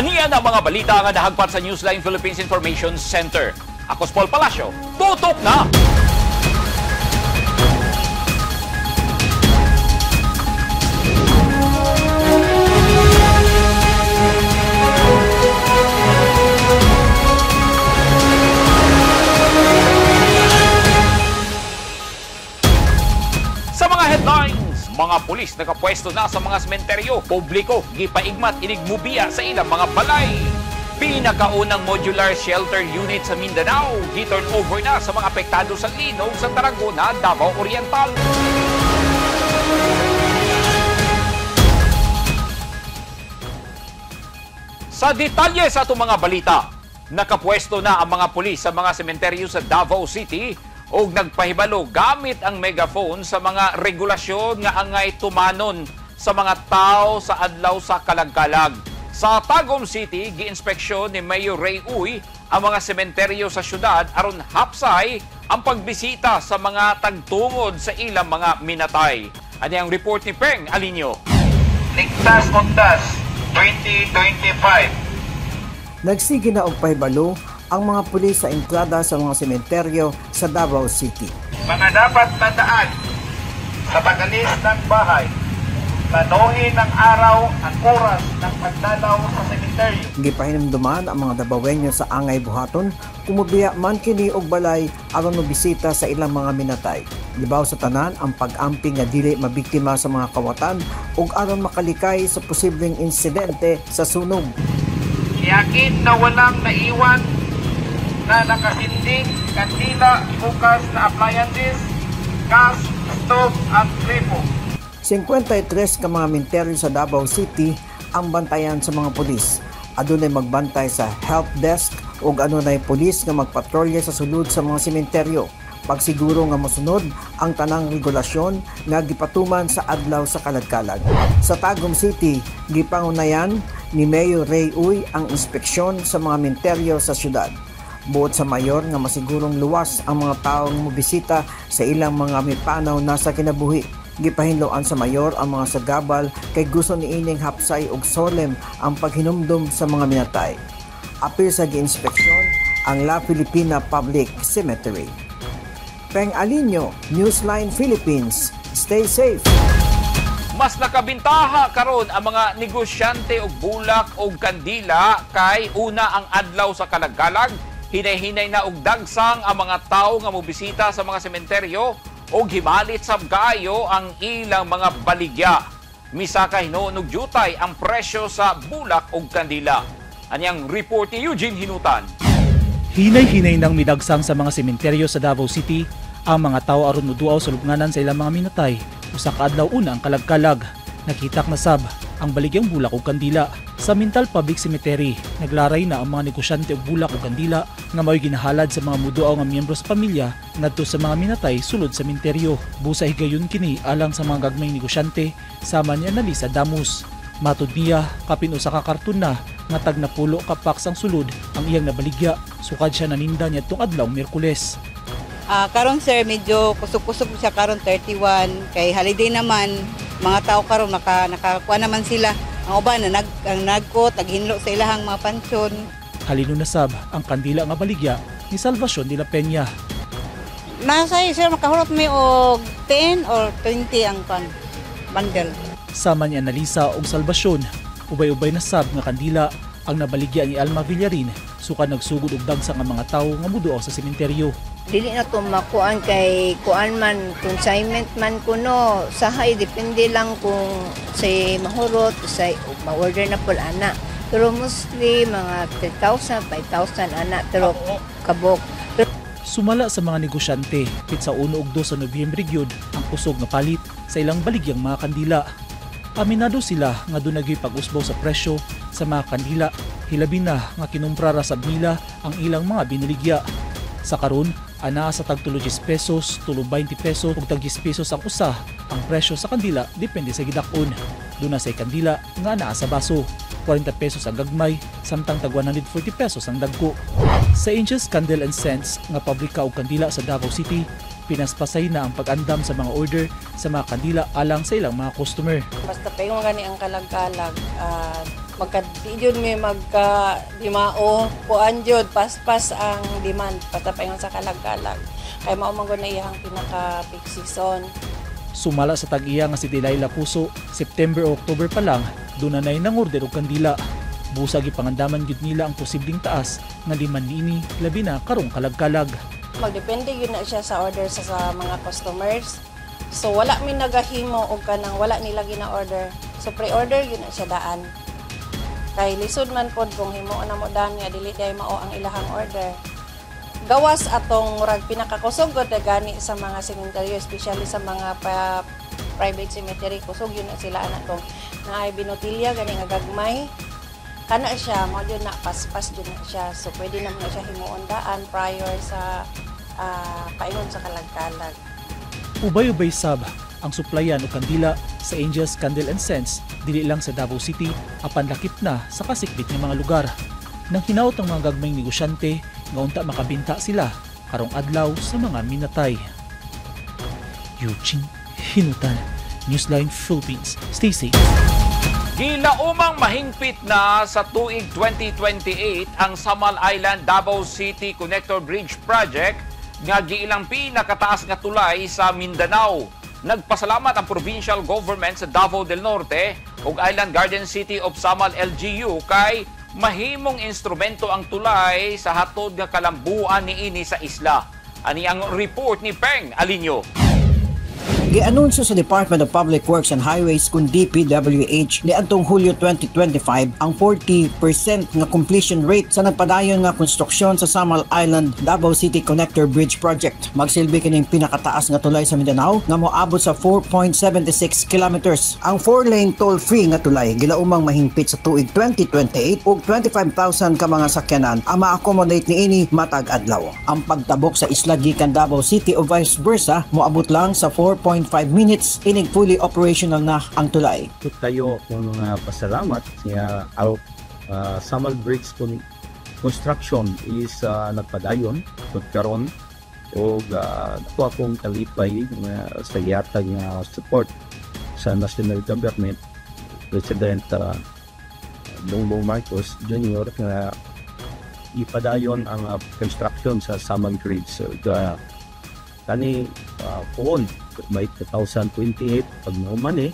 Aniya na mga balita nga nahagpat sa Newsline Philippines Information Center. Ako si Paul Palacio. Tutok na! Sa mga headlines, mga pulis nakapwesto na sa mga sementeryo publiko, gipaigmat inig mubiya sa ilang mga balay. Pinakaunang modular shelter unit sa Mindanao, gi-turn over na sa mga apektado sa linog sa Tarragona, Davao Oriental. Sa detalye sa atong mga balita, nakapwesto na ang mga pulis sa mga sementeryo sa Davao City og nagpahibalo gamit ang megaphone sa mga regulasyon nga angay tumanon sa mga tao sa adlaw sa kalagkalag. Sa Tagum City, giinspeksyon ni Mayor Ray Uy ang mga sementeryo sa syudad aron hapsay ang pagbisita sa mga tagtungod sa ilang mga minatay. Ani ang report ni Peng Alinio. Ligtas Undas 2025. Nagsige na og pahibalo ang mga pulis sa entrada sa mga sementeryo sa Davao City. Mga dapat tandaan sa pag-alis ng bahay, planuhin ng araw ang oras ng pagdalaw sa sementeryo. Gipahinumduman ang mga Dabawenyo sa angay buhaton kumubiya man kini og balay aron mobisita sa ilang mga minatay. Libaw sa tanan ang pag-amping nga dili mabiktima sa mga kawatan ug aron makalikay sa posibleng insidente sa sunog. Tiyakin na walang naiwan na nakasinding kandila, bukas na appliances, gas, stove at gripo. 53 ka mga minteryo sa Davao City ang bantayan sa mga pulis. Adunay magbantay sa help desk ug adunay pulis nga magpatrolya sa sulod sa mga sementeryo. Pagsiguro nga mosunod ang tanang regulasyon nga gipatuman sa adlaw sa kalagkalag. Sa Tagum City, gipangunayan ni Mayor Ray Uy ang inspeksyon sa mga minteryo sa syudad. Buot sa mayor nga masigurong luwas ang mga taong mobisita sa ilang mga mipanaw na sa kinabuhi. Gipahinloan sa mayor ang mga sagabal kay gusto niining hapsay og solemn ang paghinumdom sa mga minatay. Apil sa giinspeksyon ang La Filipina Public Cemetery. Peng Alinio, Newsline Philippines. Stay safe. Mas nakabintaha karon ang mga negosyante og bulak og kandila kay una ang adlaw sa kalagkalag. Hinay-hinay na og dagsang ang mga tawo nga mobisita sa mga sementeryo og himalit sab kaayo ang ilang mga baligya. Misaka hinuon og jutay ang presyo sa bulak og kandila. Anyang report ni Eugene Hinutan. Hinay-hinay nang midagsang sa mga sementeryo sa Davao City ang mga tao aron moduaw sa lubnganan sa ilang mga minatay. Usa ka adlaw una ang kalagkalag. Nakitak na sab ang baligyang bulak og kandila. Sa Mintal Public Cemetery, naglaray na ang mga negosyante og bulak og kandila nga mao'y ginahalad sa mga muduaw nga miyembro sa pamilya ngadto sa mga minatay sulod sa menteryo. Busa higayon kini alang sa mga gagmayng negosyante sama ni Annalisa Damus. Matud niya, kapin usa ka karton na nga tag napulo ka packs ang sulod ang iyang nabaligya. Sukad siya naninda niadtong adlaw Miyerkules. Karon sir, medyo kusog-kusog siya karon 31 kay holiday naman, mga tao karon nakakuha naman sila. Ang uban na ang nagkot, naghinlo sa ilahang mga pansyon. Halino na sab ang kandila nga baligya ni Salvacion de la Peña. Nasa sir makahurot mi og 10 or 20 ang kan bundle. Sama ni Annalisa og Salvacion, ubay-ubay na sab nga kandila ang nabaligya ni Alma Villarin suka nagsugod og dagsang ang mga tawo nga muduaw sa sementeryo. Dili na to makuan kay kuan man consignment man kuno sahay depende lang kung say mahurot say ma-order na pul ana, pero mostly mga 3,000 5,000 ana pero kabok. Sumala sa mga negosyante, pitsa 1 ug 2 sa Nobyembre gyud ang kusog nga palit sa ilang baligyang mga kandila. Aminado sila nga dunay pag-usbaw sa presyo sa mga kandila, hilabi na nga kinumpra ra sab nila ang ilang mga biniligya. Sa karon, anaa sa tag 10 pesos, 20 pesos ug tag 10 pesos ang usa ang presyo sa kandila depende sa gidak-on. Duna say kandila nga anaa sa baso, 40 pesos ang gagmay samtang tag 140 pesos ang dagko. Sa Angels Candle and Scents nga pabrika og kandila sa Davao City, pinaspasay na ang pag-andam sa mga order sa mga kandila alang sa ilang mga customer. Basta paingon gani ang kalagkalag, Magka di jud mi magka dimao, kuan jud paspas ang demand patapayon sa kalag-kalag. Kay mao man gud na iyang pinaka peak season. Sumala sa tag-iya nga si Delilah Puso, September o October pa lang, doon na na'y nangorder og kandila. Busag ipangandaman gyud nila ang posibleng taas nga demand niini labi na karong kalag-kalag. Magdepende yun na siya sa order sa mga customers. So wala mi nagahimo og kanang wala nila gina-order. So pre-order yun na siya daan. Kay lisod man pod kung himuon na mo daan nga dili day mao ang ilahang order. Gawas atong murag pinakakusog gud gani sa mga sementeryo, especially sa mga private cemetery, kusog yun na sila ana tong naay binotilya gani nga gagmay. Kana siya mo jud na paspas jud na siya. So pwede na mo siya himuon daan prior sa paingon sa kalag-kalag. Ubay-ubay sab ang suplayan og kandila sa Angels Candle and Scents dili lang sa Davao City apan lakip na sa kasikbit nga mga lugar. Nang hinaot ang mga gagmayng negosyante nga unta makabinta sila karong adlaw sa mga minatay. Eugene Hinutan, Newsline Philippines. Stay safe. Gilaumang mahingpit na sa tuig 2028 ang Samal Island Davao City Connector Bridge Project nga giilang pinakataas nga tulay sa Mindanao. Nagpasalamat ang provincial government sa Davao del Norte ug Island Garden City of Samal LGU kay mahimong instrumento ang tulay sa hatod nga kalambuan niini sa isla. Ani ang report ni Peng Alinyo. Gianunsyo sa Department of Public Works and Highways kun DPWH niadtong Hulyo 2025 ang 40% nga completion rate sa nagpadayon nga konstruksyon sa Samal Island Davao City Connector Bridge Project. Magsilbi kining pinakataas nga tulay sa Mindanao nga moabot sa 4.76 kilometers. Ang 4-lane toll-free nga tulay gilaumang mahingpit sa tuig 2028 ug 25,000 ka mga sakyanan ang ma-accommodate niini matag adlaw. Ang pagtabok sa isla gikan Davao City o vice versa moabot lang sa 4.5 minutes inig fully operational na ang tulay. Tayo kung mga pasalamat siya ang Samal Bridge construction is nagpadayon karon og ato akong kalipay sa yatag nga support sa national government, President Bongbong Marcos Jr. nga ipadayon ang construction sa Samal Bridge. So, kani puon by 2028 pag nauman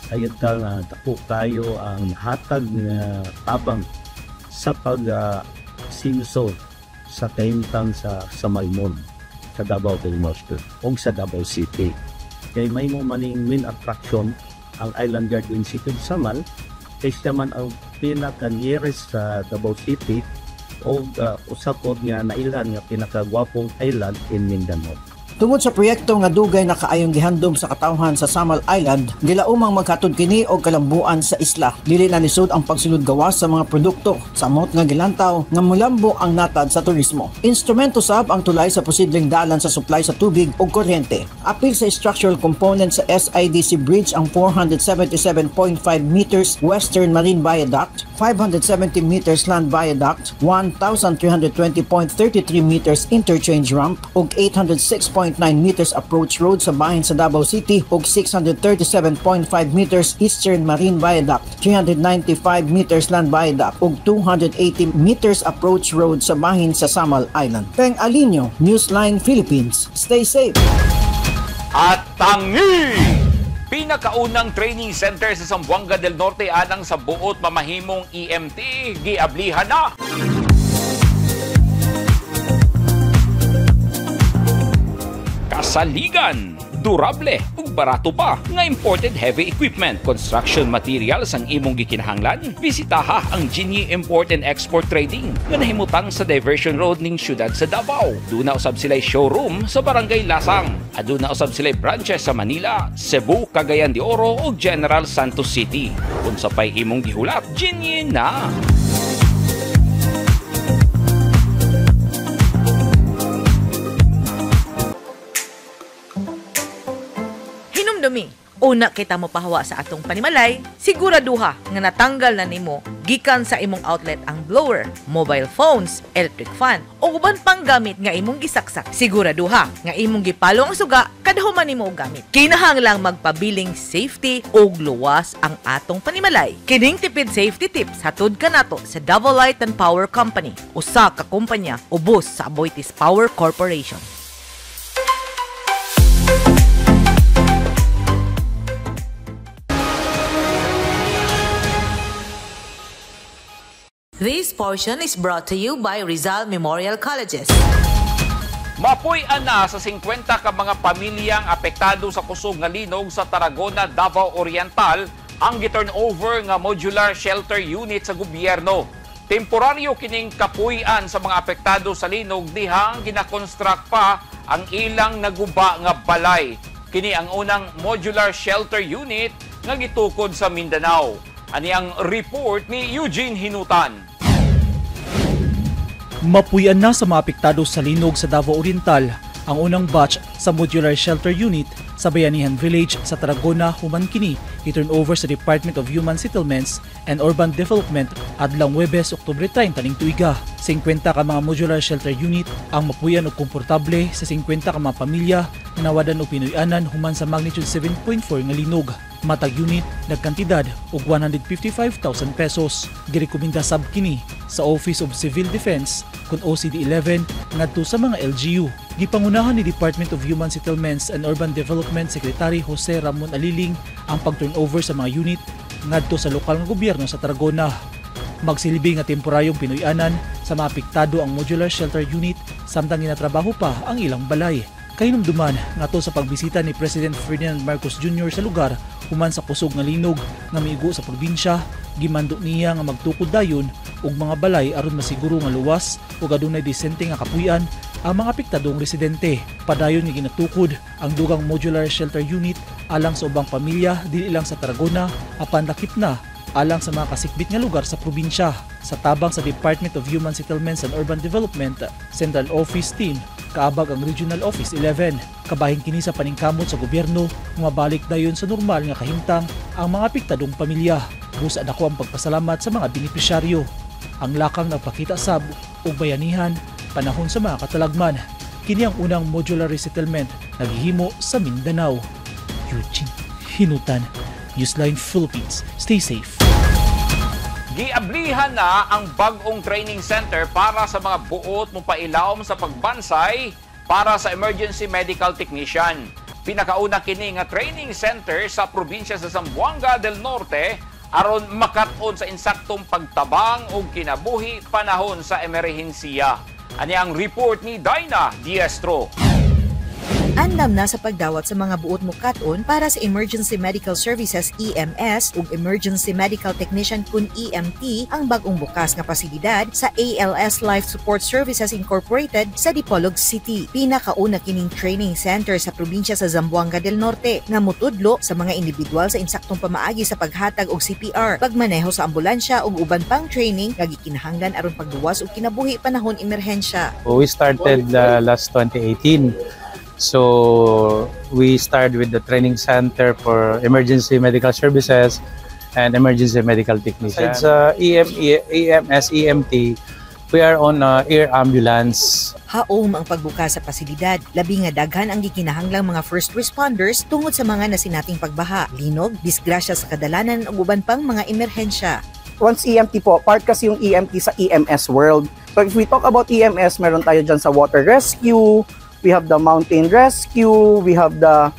sayad ka nga dako kayo ang hatag nga tabang sa pag sinso sa kahimtang sa Samalmon sa Davao del Norte o sa Davao City. Kay may mo maning main attraction ang Island Garden City of Samal kay siya man ang pinaka nearest sa Davao City o usa pod nga nailan nga pinakagwapong island in Mindanao. Tungod sa proyekto nga dugay na kaayong gihandom sa katawhan sa Samal Island, gilaumang maghatod kini og kalambuan sa isla. Dili na lisod ang pagsulod gawas sa mga produkto, samot nga gilantaw nga mulambo ang natad sa turismo. Instrumento sab ang tulay sa posibleng dalan sa supply sa tubig ug kuryente. Apil sa structural component sa SIDC Bridge ang 477.5 meters Western Marine Viaduct, 570 meters Land Viaduct, 1,320.33 meters Interchange Ramp ug 806.9 meters approach road sa bahin sa Davao City ug 637.5 meters Eastern Marine Viaduct, 395 meters Land Viaduct ug 280 meters approach road sa bahin sa Samal Island. Peng Alinyo, Newsline Philippines. Stay safe. At tangi! Pinakaunang training center sa Zamboanga del Norte anang sa buot mamahimong EMT giablihan na. Kasaligan, durable ug barato pa nga imported heavy equipment, construction materials ang imong gikinahanglan. Bisitaha ang Genie Import and Export Trading nga nahimutang sa Diversion Road ning siyudad sa Davao. Duna usab sila'y showroom sa Barangay Lasang. Aduna usab sila'y branches sa Manila, Cebu, Cagayan de Oro ug General Santos City. Unsa pay imong gihulat, Genie na. Hinumdumi, una kita mo pahawa sa atong panimalay, siguraduha nga natanggal na nimo Gikan sa imong outlet ang blower, mobile phones, electric fan, o uban pang gamit nga imong gisaksak. Siguraduha nga imong gipalo ang suga kada human nimo og gamit. Kinahanglang magpabiling safety ug luwas ang atong panimalay. Kining tipid safety tips hatod kanato sa Davao Light and Power Company, usa ka kumpanya ubos sa Aboitiz Power Corporation. This portion is brought to you by Rizal Memorial Colleges. Mapuy-an na sa 50 ka mga pamilyang apektado sa kusog nga linog sa Tarragona, Davao Oriental ang gi-turn over nga modular shelter unit sa gobyerno. Temporaryo kining kapuy-an sa mga apektado sa linog dihang ginakonstruct pa ang ilang naguba nga balay. Kini ang unang modular shelter unit nga gitukod sa Mindanao. Ani ang report ni Eugene Hinutan. Mapuy-an na sa mga apektado sa linog sa Davao Oriental ang unang batch sa modular shelter unit sa Bayanihan Village sa Tarragona human kini i-turn over sa Department of Human Settlements and Urban Development adlang Huwebes, Oktubre 30 ning tuiga. 50 ka mga modular shelter unit ang mapuy-an og komportable sa 50 ka mga pamilya nga nawadan og Pinoy-anan human sa magnitude 7.4 nga linog. Matag unit nagkantidad og 155,000 pesos. Girekomenda sab kini sa Office of Civil Defense kun OCD 11 ngadto sa mga LGU. Gipangunahan ni Department of Human Settlements and Urban Development Secretary Jose Ramon Aliling ang pag-turnover sa mga unit ngadto sa lokal nga gobyerno sa Tarragona. Magsilbi nga temporaryong Pinoy-anan sa mga apektado ang modular shelter unit samtang ginatrabaho pa ang ilang balay. Kahinumduman ngadto sa pagbisita ni President Ferdinand Marcos Jr. sa lugar human sa kusog nga linog nga miigo sa probinsya, gimando niya nga magtukod dayon og mga balay aron masiguro nga luwas ug adunay disente nga kapuy-an ang mga apektadong residente. Padayon nga ginatukod ang dugang modular shelter unit alang sa ubang pamilya dili lang sa Tarragona apan lakip na alang sa mga kasikbit nga lugar sa probinsya. Sa tabang sa Department of Human Settlements and Urban Development Central Office Team, kaabag ang Regional Office 11. Kabahin kini sa paningkamot sa gobyerno nga mabalik dayon sa normal nga kahimtang ang mga apektadong pamilya. Busa dako ang pagpasalamat sa mga benepisyaryo. Ang lakang nagpakita sab og bayanihan panahon sa mga katalagman. Kini ang unang modular resettlement naghihimo sa Mindanao. Eugene Hinutan, Newsline Philippines. Stay safe. Giablihan na ang bag-ong training center para sa mga buot mopailawom sa pagbansay para sa emergency medical technician. Pinakauna kini nga training center sa probinsya sa Zamboanga del Norte aron makat-on sa insaktong pagtabang ug kinabuhi panahon sa emerhensiya. Ani ang report ni Dinah Diestro. Andam na sa pagdawat sa mga buot mukat-on para sa Emergency Medical Services EMS ug Emergency Medical Technician kun EMT ang bag-ong bukas nga pasilidad sa ALS Life Support Services Incorporated sa Dipolog City. Pinakauna kining training center sa probinsya sa Zamboanga del Norte nga mutudlo sa mga individual sa insaktong pamaagi sa paghatag og CPR, pagmaneho sa ambulansya ug uban pang training nga gikinahanglan aron pagluwas og kinabuhi panahon emerhensya. We started last 2018. So we started with the training center for emergency medical services and emergency medical technicians. Besides EMS, EMT, we are on air ambulance. Haom ang pagbuka sa pasilidad. Labi nga daghan ang gikinahanglang mga first responders tungod sa mga nasinating pagbaha, linog, disgrasya sa kadalanan ug uban pang mga emerhensya. Once EMT po, part kasi yung EMT sa EMS world. So if we talk about EMS, meron tayo dyan sa water rescue, we have the mountain rescue, we have the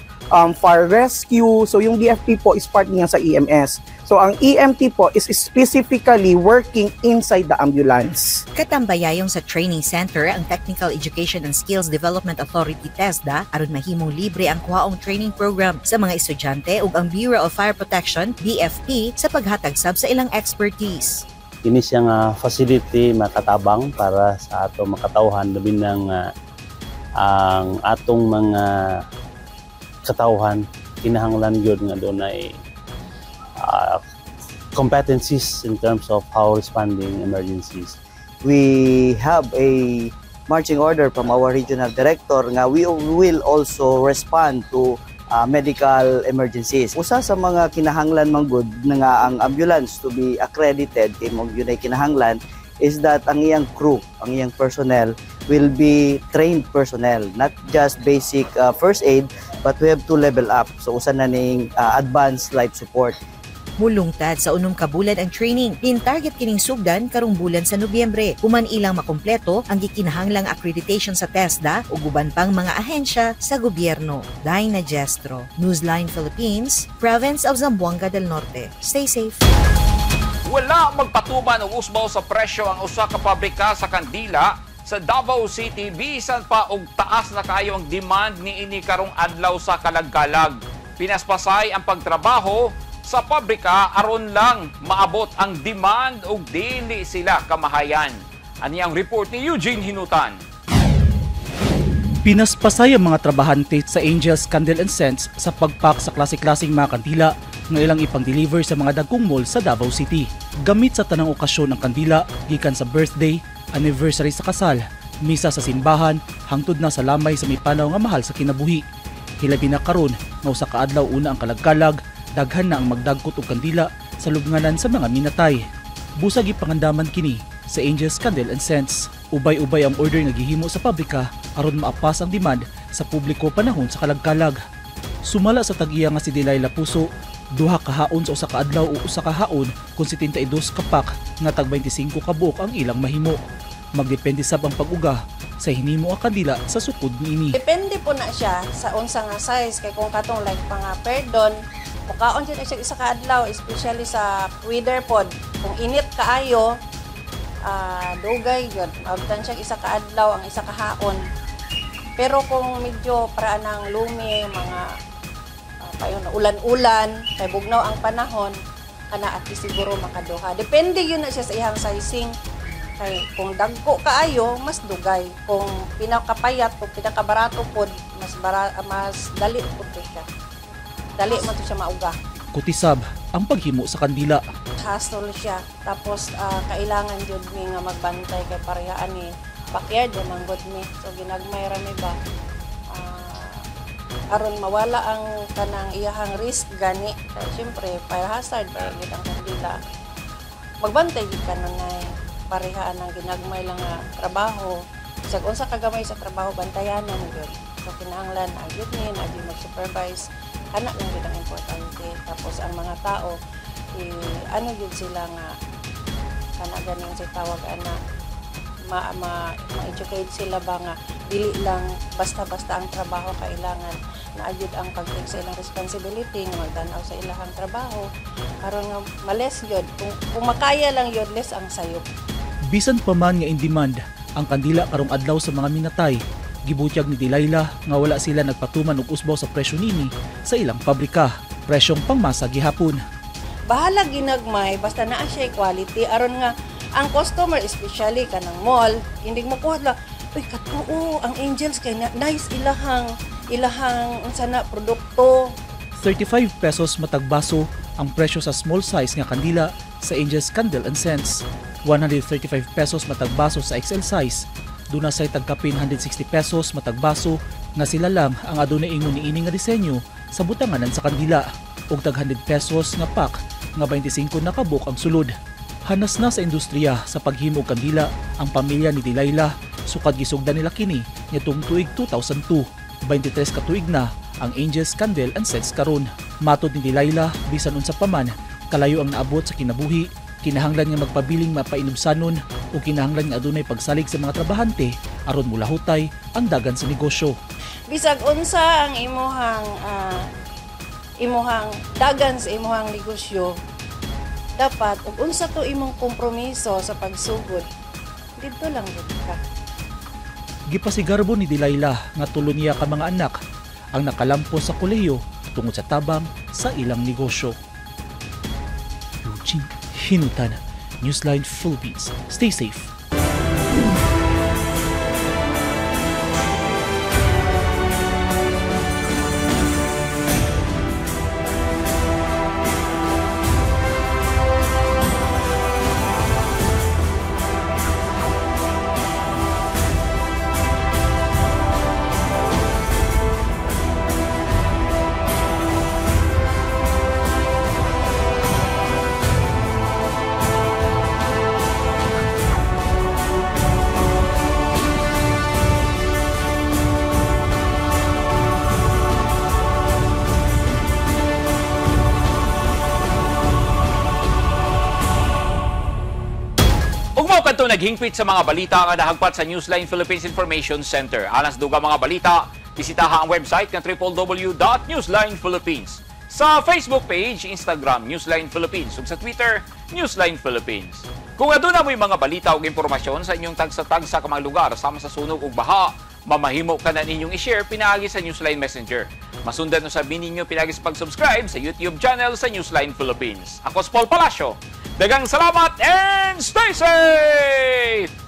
fire rescue. So yung BFP po is part niya sa EMS. So ang EMT po is specifically working inside the ambulance. Katambayayong sa training center ang Technical Education and Skills Development Authority TESDA aron mahimong libre ang kuhaong training program sa mga estudyante ug ang Bureau of Fire Protection BFP sa paghatag sab sa ilang expertise. Kini siya nga facility makatabang para sa ato makatawhan, labi ng ang atong mga katawhan kinahanglan gyud nga dunay competencies in terms of how responding emergencies. We have a marching order from our regional director nga we will also respond to medical emergencies. Usa sa mga kinahanglan man gud na nga ang ambulance to be accredited kay mo yun ay kinahanglan is that ang iyang crew, ang iyang personnel will be trained personnel, not just basic first aid, but we have to level up. So usa na ning advanced life support. Mulungtad sa 6 ka bulan ang training. Din-target kining sugdan karong bulan sa Nobyembre. Human ilang makumpleto ang gikinahanglang accreditation sa TESDA ug uban pang mga ahensya sa gobyerno. Dinah Gestro, Newsline Philippines, Province of Zamboanga del Norte. Stay safe. Wala magpatuman og usbaw sa presyo ang usa ka pabrika sa kandila sa Davao City bisan pa og taas na kaayo ang demand niini karong adlaw sa kalagkalag. Pinaspasay ang pagtrabaho sa pabrika aron lang maabot ang demand og dili sila kamahayan. Ani ang report ni Eugene Hinutan. Pinaspasay ang mga trabahante sa Angels Candle and Scents sa pagpak sa klase-klaseng mga kandila nga ilang ipang-deliver sa mga dagkong mall sa Davao City. Gamit sa tanang okasyon ang kandila gikan sa birthday, anniversary sa kasal, misa sa simbahan, hangtod na sa lamay sa mipanaw nga mahal sa kinabuhi. Hilabi na karon nga usa ka adlaw una ang kalagkalag, daghan na ang magdagkot og kandila sa lubnganan sa mga minatay. Busag ipangandaman kini sa Angels Candle and Scents. Ubay-ubay ang order nga gihimo sa pabrika aron maapas ang demand sa publiko panahon sa kalagkalag. Sumala sa tag-iya nga si Delilah Puso, 2 ka haon sa usa ka adlaw o usa ka haon kung 72 ka pack nga tag 25 ka buok ang ilang mahimo. Magdepende sab ang pag-uga sa hinimo ang kandila sa sukod niini. Depende po na siya sa unsa nga size kay kung katong like pa nga perdon, mukaon jud na siya isa ka adlaw, especially sa weather pod. Kung init kaayo, dugay gyud, maabtan siya isa ka adlaw ang isa ka haon. Pero kung medyo para nang lumi, mga payon ulan-ulan, kay bugnaw ang panahon, kana at least siguro makaduha. Depende yun na siya sa iyang sizing. Kay kung dagko kaayo, mas dugay. Kung pinakapayat o pinakabarato pod, mas dali pod siya. Dali man to siya mauga. Kutisab ang paghimo sa kandila. Hassle siya. Tapos kailangan jud mi nga magbantay kay parehaan ni backyard man gud mi. So ginagmay ra mi ba. Aron mawala ang kanang iyahang risk gani. Kay syempre fire hazard ba gid ang kandila. Magbantay gid kanunay parehaan ang ginagmay lang nga trabaho. Sag unsa ka gamay sa trabaho bantayanan gyud. So kinahanglan na gyud ni na gyud mag-supervise. Ana lang gyud ang importante. Tapos ang mga tao ano gyud sila nga kana ganing sa tawag ana ma-educate sila ba nga dili lang basta-basta ang trabaho, kailangan na gyud ang pag-take sa ilang responsibility nga magtan-aw sa ilahang trabaho aron nga males gyud kung makaya lang gyud less ang sayop. Bisan pa man nga in demand ang kandila karong adlaw sa mga minatay, gibutyag ni Delilah nga wala sila nagpatuman og usbaw sa presyo nini sa ilang pabrika, presyong pangmasa gihapon. Bahala ginagmay basta naa siya quality aron nga ang customer especially kanang mall hindi mo kuha la uy katuo ang Angels kay nice ilahang unsa na produkto. 35 pesos matag baso ang presyo sa small size nga kandila sa Angels Candle and Scents. 135 pesos matag baso sa XL size. Duna say tagkapin 160 pesos matag baso nga sila lang ang adunay ingon niini nga disenyo sa butanganan sa kandila ug tag 100 pesos nga pack nga 25 na kabuk ang sulod. Hanas na sa industriya sa paghimo og kandila ang pamilya ni Delilah sukad gisugdan nila kini nitong tuig 2002. 23 ka tuig na ang Angels Candle and Scents karon. Matod ni Delilah bisan unsa pa man kalayo ang naabot sa kinabuhi, kinahanglan nga magpabiling mapainubsanon o kinahanglan nga adunay pagsalig sa mga trabahante aron mulahutay ang dagan sa negosyo. Bisag unsa ang imuhang dagan sa imuhang negosyo, dapat ug unsa to imong kompromiso sa pagsugod, didto lang gud ka. Gipasigarbo ni Delilah nga tulo niya ka mga anak ang nakalampos sa kolehiyo tungod sa tabang sa ilang negosyo. Eugene Hinutan, Newsline Philippines. Stay safe. Ug mao kadto naghingpit sa mga balita nga nahagpat sa Newsline Philippines Information Center. Alang sa dugang mga balita, bisitaha ang website nga www.newslinephilippines. Sa Facebook page, Instagram, Newsline Philippines, ug sa Twitter, Newsline Philippines. Kung aduna mo'y mga balita ug impormasyon sa inyong tagsa-tagsa ka mga lugar sama sa sunog ug baha, mamahimo ka na ninyong i-share pinaagi sa Newsline Messenger. Masundan usab ninyo pinaagi sa pag-subscribe sa YouTube channel sa Newsline Philippines. Ako si Paul Palacio. Daghang salamat and stay safe!